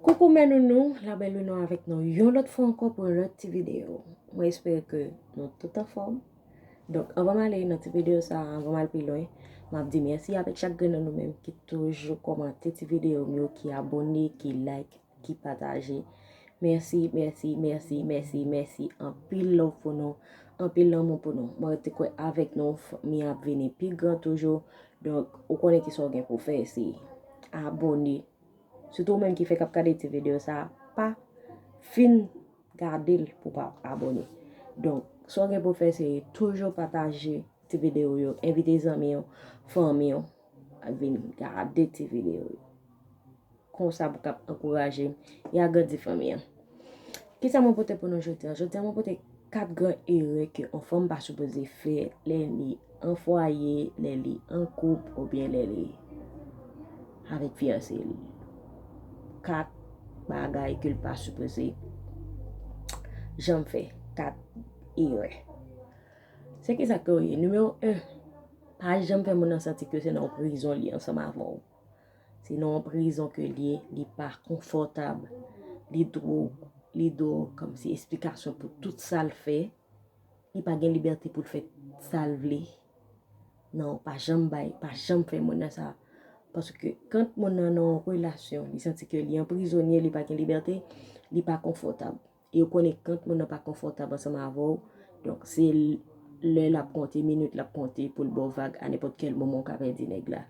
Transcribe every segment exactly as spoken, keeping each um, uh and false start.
Koukou mè nounou, la bèl nounou avèk nou yon lòt fwa ankò pou yon lòt ti videyo. Mwen espere ke nou tout anfòm. Donk, anvan m ale nan ti videyo sa, anvan m al pi lwen, m ap di mèsi avèk chak grenn nan nou menm ki toujou kòmante ti videyo m yo, ki abòne, ki like, ki pataje. Mèsi, mèsi, mèsi, mèsi, mèsi. Anpil love pou nou, anpil lanmou pou nou. Mwen rete kwè avèk nou, fanmi an ap vini pi gran toujou. Donk, ou konnen kisa w gen pou w fè, se abòne. Sitou ou menm ki fèk ap gade ti videyo sa, pa fin gade l pou w pa abòne. Donk, sa w gen pou w fè, se toujou pataje ti videyo yo, envite zanmi w, fanmi w, vin gade ti videyo yo. Konsa pou k ap ankouraje m e agrandi fanmi an. Kisa mwen pote pou nou jodi a? Jodi a mwen pote kat gran erè ke yon fanm pa sipoze fè lè li an fwaye, lè li an koup, oubyen lè li avèk fiyanse li. Kat bagay ke l pa sipoze janm fè. Kat erè. Se kisa ke yo ye? Nimewo en, pa janm fè moun nan santi ke se nan yon prizon li ansanm avè w. Se nan yon prizon ke li ye, li pa konfòtab, li dwe, li dwe kòmsi esplikasyon pou tout sa l fè. Li pa gen libète pou l fè sa l vle. Non, pa janm bay, pa janm fè moun nan sa. Paske kan moun nan nan yon relasyon, li santi ke li an prizonye, li pa gen libète, li pa konfòtab. E ou konnen kan moun nan pa konfòtab ansanm avè w, donk se l-, lè l ap konte, minit l ap konte pou l ba w vag, a nenpòt kèl moman ou ka pèdi nèg la.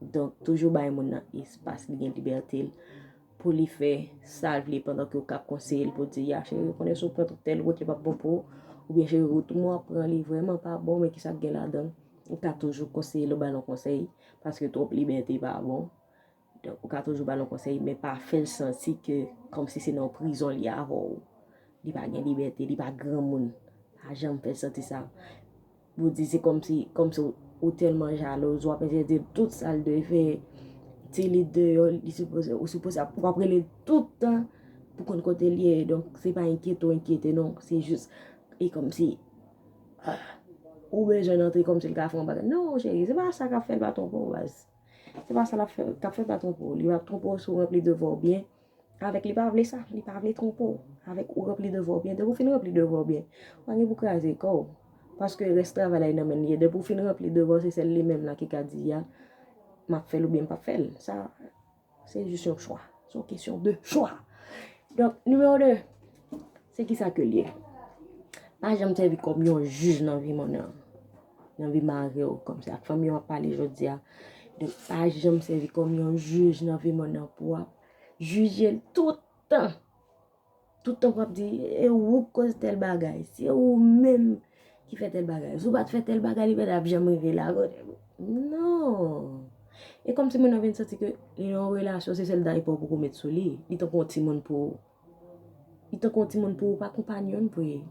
Donk, toujou bay moun nan espas, li gen libète l pou li fè sa l vle pandan ke w ka konseye l pou di, ya, cheri, ou konnen si w pran tèl wout, li p ap bon pou ou, oubyen cheri, wout mwen w ap pran, li vrèman pa bon, men kisa k gen ladan l? Ou ka toujou konseye l, ou ba l yon konsèy, paske twòp libète pa bon. Donk, ou ka toujou ba l yon konsèy, men pa fè l santi ke kòmsi se nan yon prizon li avè w. Li pa gen libète, li pa granmoun. Pa janm fè l santi sa. Pou di se kòmsi, kòmsi ou, ou tèlman jalouz, w ap eseye di l tout sa l dwe fè. Ti li deyò, li sipoze, ou sipoze ap, w ap rele l tout tan pou konn kote l ye. Donk, se pa enkyete w enkyete, non. Se jis, e kòmsi, ah, ou bezwen l antre kòmsi l ka fè yon bagay. Non, cheri, se pa sa k ap fè l pa twonpe w, baz. Se pa sa l ap fè, k ap fè pa twonpe w. Li ap twonpe w si w ranpli devwa w byen. Avèk li pa vle sa, li pa vle twonpe w. Avèk ou ranpli devwa w byen. Depi w fin ranpli devwa w byen, ou pa gen pou kraze kò w. Paske rès travay la e nan men l ye. Depi w fin ranpli devwa w, se sèl li menm la ki ka di, ya, m ap fè l oubyen m p ap fè l. Sa, se jis yon chwa. Se yon kesyon de chwa. Donk, nimewo de, se kisa ke l ye? Pa janm sèvi kòm yon jij nan vi moun nan. Nan vi mari w, kòmsi ak fanmi w ap pale jodi a. Donk, pa janm sèvi kòm yon jij nan vi moun nan pou w ap jije l tout tan. Tout tan pou w ap di, e ou k koz tèl bagay. Se ou menm ki fè tèl bagay. Si w pa t fè tèl bagay, li pa t ap janm rive la. Non. E kòmsi moun nan vin santi ke li nan yon relasyon, se sèl daypa w poko met sou li. Li tankou yon timoun pou ou. Li tankou yon timoun pou ou, pa konpanyòn pou ye.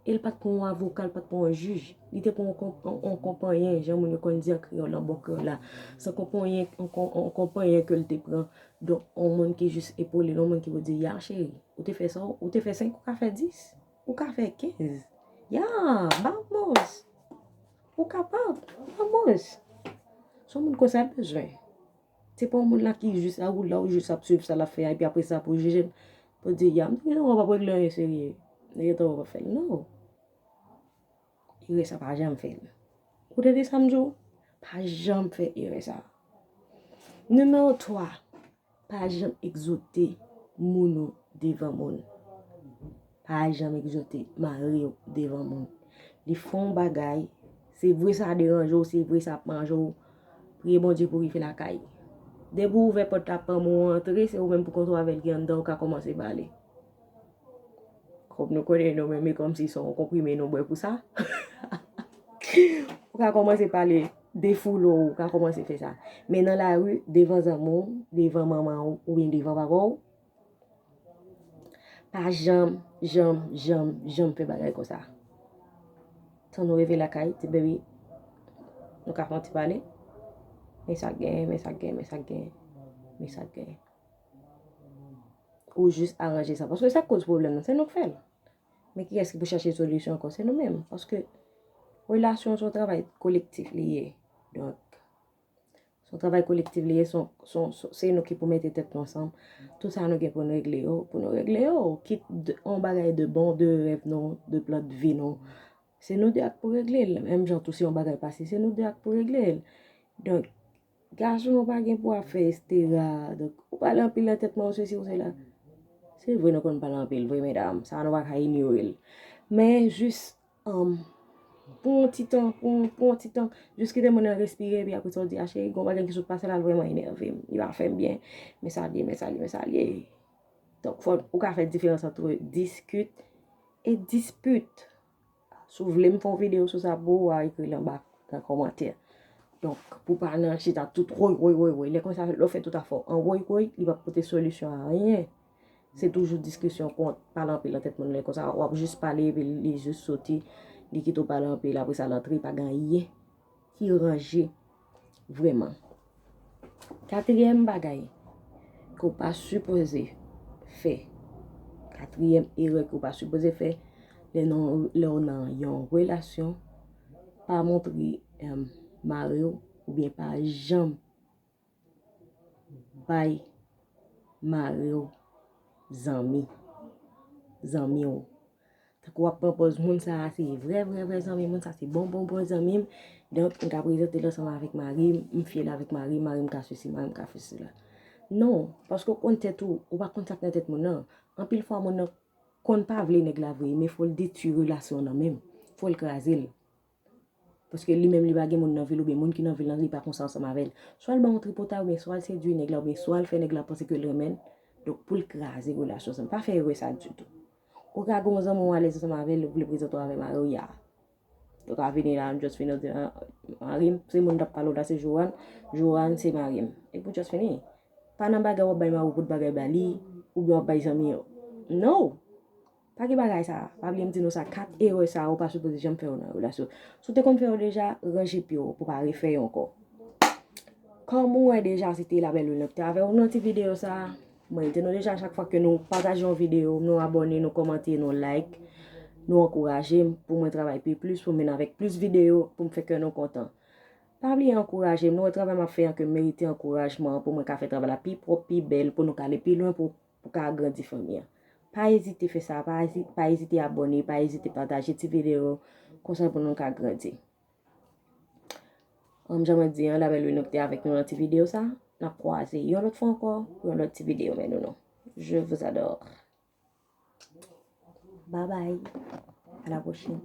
E l pa t pran yon avoka, l pa t pran yon jij. Li te pran yon kon-, yon, yon konpanyen, jan moun yo konn di an kreyòl, an bon kreyòl la. Se yon konpanyen, yon kon-, yon konpanyen ke l te pran. Donk, yon moun ki jis epole l, yon moun ki pou di, ya, cheri, ou te fè sa, ou te fè senk, ou ka fè dis, ou ka fè kenz. Ya, vamos! Ou kapab, vamos! Se yon moun konsa l bezwen. Se pa yon moun la ki jis a ou la, ou jis ap swiv sa l ap fè a, epi apre sa pou jije l, pou di, ya, m te gentan wè w p ap regle anyen serye. M te gentan wè w p ap fè l. Non. Erè sa pa janm fè l. Ou tande sa m di w? Pa janm fè erè sa. Nimewo twa, pa janm egzote moun ou devan moun. Pa janm egzote mari w devan moun. Li fè yon bagay, se vre sa deranje w, se vre sa ap manje w. Priye Bondye pou w rive lakay. Depi w ouvè pòt la, pa moun antre, se ou menm pou kont ou avè l ki anndan, ou ka kòmanse pale. Kòm nou konnen nou menm, e kòmsi se yon konprime nou bwè pou sa. Ou ka kòmanse pale defoule w, ou ka kòmanse fè sa. Men nan lari, devan zanmi w, devan manman w, oubyen devan papa w, pa janm, janm, janm, janm fè bagay konsa. Tan nou rive lakay, ti bebe, nou ka fè yon ti pale. Men sa k genyen, men sa k genyen, men sa k genyen, men sa k genyen. Ou jis aranje sa. Paske sa k koz pwoblèm nan, se nou k fè l. Men kiyès ki pou chache solisyon ankò? Se nou menm. Paske relasyon se yon travay kolektif li ye. Donk, yon travay kolektif li ye, se yon- se yon- se- se nou ki pou mete tèt nou ansanm. Tout sa nou gen pou n regle yo, pou nou regle yo. Kit de- yon bagay de bon, de rèv nou, de plan de vi nou. Se nou de ak pou regle l. Menm jan tou, si yon bagay pase, se nou de ak pou regle l. Donk, gason, ou pa gen pou ap fè estera. Donk, ou pale anpil nan tèt mwen, ou sesi, ou sela. Se vre, nou konn pale anpil, vre, medam. Sa, nou pa ka inyore l. Men, jis, um, pou yon ti tan, pou, yon- pou yon ti tan, jis kite moun nan respire, epi apre sa, ou di, a, cheri, gen yon bagay ki sot pase la, l vrèman enève m. Li pa fè m byen. Men sa l ye, men sa l ye, men sa l ye. Donk, fò ou ka fè diferans ant diskit e dispit. Si w vle m fè yon videyo sou sa pou ou, w a ekri l anba nan kòmantè. Donk, pou pa nan chita tout woy, woy, woy, woy. Lè konsa, lè w fè tout afè w an woy, woy, li p ap pote solisyon a anyen. Se toujou diskisyon kont, pale anpil nan tèt moun. Lè konsa, w ap jis pale, epi li jis soti, li kite w pale anpil, apre sa, l antre, pa gen anyen ki ranje vrèman. Katriyèm bagay ke w pa sipoze fè, katriyèm erè ke w pa sipoze fè, lè nan, lè w nan yon relasyon, pa montre, em, mari w, oubyen pa janm bay mari w zanmi, zanmi w. Tankou w ap pran pòz moun sa a se vrè, vrè, vrè zanmi, moun sa se bon, bon, bon zanmi m. Donk, m ka prezante l ansanm avèk mari m, m fyè avèk mari m, mari m ka sesi, mari m ka fè sela. Non, paske w konn tèt ou, ou pa konn sa k nan tèt moun nan. Anpil fwa, moun nan konn pa vle nèg la vre, men fò l detwi relasyon nan menm. Fò l kraze l. Paske li menm li pa gen moun nan vil oubyen moun ki nan vil lan li pa konsa ansanm avè l. Swa l ba yon tripotay oubyen swa l sedui nèg la oubyen swa l fè nèg la panse ke l renmen l. Donk pou l kraze relasyon sa, pa fè erè sa ditou. Ou ka gen yon zanmi w alèz ansanm avè l, ou vle prezante w avè mari w ya. Ou ka vini la, m just vini w di, "Ah, mari m, se moun t ap pale w la, se Joanne. Joanne se mari m." Epi w just vini. Pa nan bagay w ap bay mari w pou t bagay ba li, oubyen w ap bay zanmi yo. No! Pa gen bagay sa. Pa bliye m di nou sa, kat erè sa ou pa sipoze janm fè yo nan relasyon. Si w te konn fè yo deja, ranje pye w pou pa refè yo ankò. Kòm ou wè deja, se te Labèl Lil Nokte avè w nan ti videyo sa. Mwen di nou deja, chak fwa ke nou pataje yon videyo, nou abòne, nou kòmante, nou like, nou ankouraje m pou mwen travay pi plis, pou m vin avèk plis videyo, pou m fè kè nou kontan. Pa bliye ankouraje m, nou wè travay m ap fè an ke merite ankourajman pou mwen ka fè travay la pi pwòp, pi bèl, pou nou ka ale pi lwen, pou pou ka agrandi fanmi an. Pa ezite fè sa, pa ezi- pa ezite abòne, pa ezite pataje ti videyo, konsa pou nou ka grandi. Anm, jan mwen di an, Labèl Lil Nokte avèk nou nan ti videyo sa, n ap kwaze yon lòt fwa ankò pou yon lòt ti videyo, men nou non. Je vous adore. Bye bye. À la prochaine.